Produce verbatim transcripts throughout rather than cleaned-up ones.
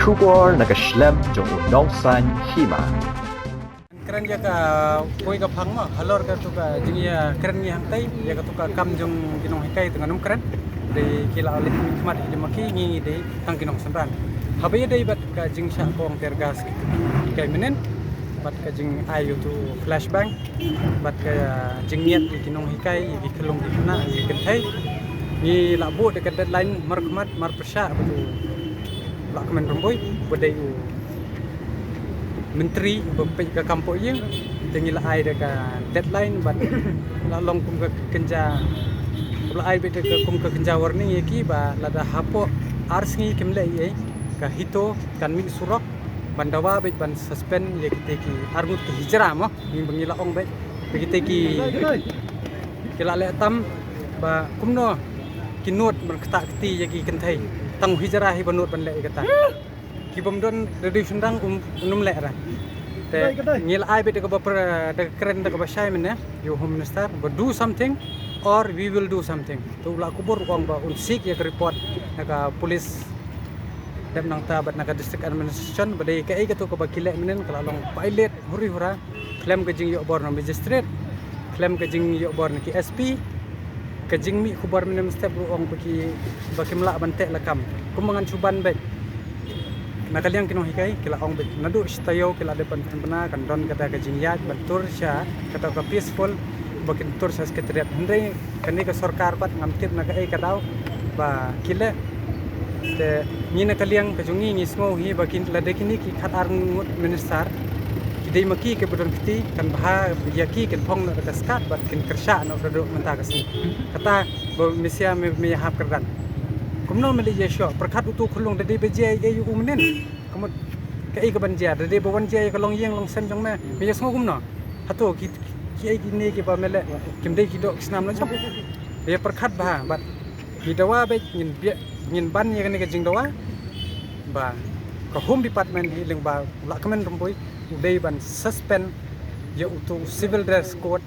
Khubor na ka shlem jong u nongsan hima. Kren ïa ka poi ka phang ma halor ka tu ka jingïakren ngi hangtai ïa ka tu ka kam jong ki nonghikai tu ngan ym kren. Dei ki la leh khmat ïa ma ki ngi ngi dei tang ki nongsynran. Haba ïadei bad ka jingshah kong tear gas ki tu ki kai mynnin bad ka jingai ïa tu flashbang bad ka jingïat ïa ki nonghikai ïa ki khyllung ki khynnah ïa ki kynthei. Ngi la buh da ka deadline markhmat marpyrshah bad u Lahkmen Rymbui uba dei u myntri uba peit ka kam poh ïing. Te ngi la ai da ka deadline bad la long kum ka kynja la ai beit da ka kum ka kynja warning ïa ki ba lada hapoh ar sngi kim leh ei ei ka HITO kan mih surok ban dawa beit ban suspend ïa kite ki arngut ki hijra mo. Ngi ba ngi la ong beit ba kite ki ki la leh tam ba kumno ki nud ban ktah kti ïa ki kynthei tang u hijra hi ba nud ban leh ïa kata. Ki bym don da dei shynrang um um leh ra. Te ngi la ai beit da kaba per- da ka kren da kaba shai mynne ïa u Home Minister ba do something or we will do something. Te u Lahkubor u ong ba un seek ïa ka report na ka police dep nangta bad na ka district administration ba dei kaei katu kaba ki leh mynnin ka la long pilot huri hura khlem ka jingïohbor na magistrate khlem ka jingïohbor na ki S P. Ka jingmih khubor mynne mynstep ruh ong ba ki ba kim lah ban teh lakam. Kumba ngan shu ban beit na ka liang ki nonghikai ki la ong beit naduh shi taïew ki la dep ban pynbna kan don kata ka jingïaid ban tur sha kata ka peaceful ba kin tur sha secretariat. Hynrei kane ka sorkar pat ngam tip na kaei ka daw ba ki leh. Te ngi na ka liang ka jong ngi ngi sngew hi ba kin lada kine ki khatar ngut minister ki dei ma ki kiba don kti kan bha ïa ki kin phong noh da ka skat bad kin kyrsha noh da dok mynta ka sngi. Kata ba misia me me hap kyrdan. Kumno me leh ïa shoh pyrkhat utu khulung da dei ba jia ïa u mynnin. Kumut kaei ka ban jia da dei ba wan jia ïa ka long ïing long sem jong me me ïa sngew kumno. Hato ki ki ei kine kiba me leh kim dei ki doh ki snam la jong. Ïa pyrkhat bha bad ngi dawa beit ngin bia ngin ban ïa kane ka jingdawa ba ka Home Department hi lyngba u Lahkmen Rymbui u dei ban suspend ïa utu u civil dress code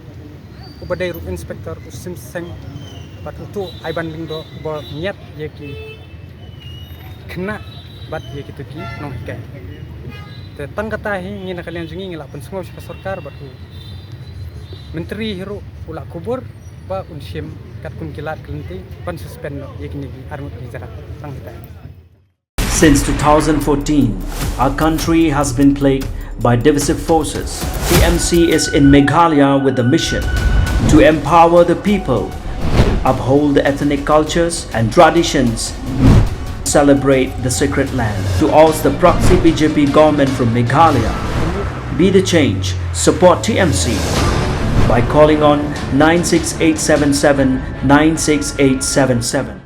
uba dei ruh inspector u Sim Seng bad utu u Aiban Lyngdoh uba ñiat ïa ki khynnah bad ïa kitu ki nonghikai. Te tang kata hi ngi na ka liang jong ngi ngi la pynsngew sha ka sorkar bad u myntri hi ruh u Lahkubor ba un shim katkum ki lad ki lynti ban suspend noh ïa kine ki arngut ki jara tang kita. Since two thousand fourteen, our country has been plagued by divisive forces. T M C is in Meghalaya with the mission to empower the people, uphold the ethnic cultures and traditions, celebrate the sacred land. To oust the proxy B J P government from Meghalaya, be the change, support T M C by calling on nine six eight seven seven nine six eight seven seven.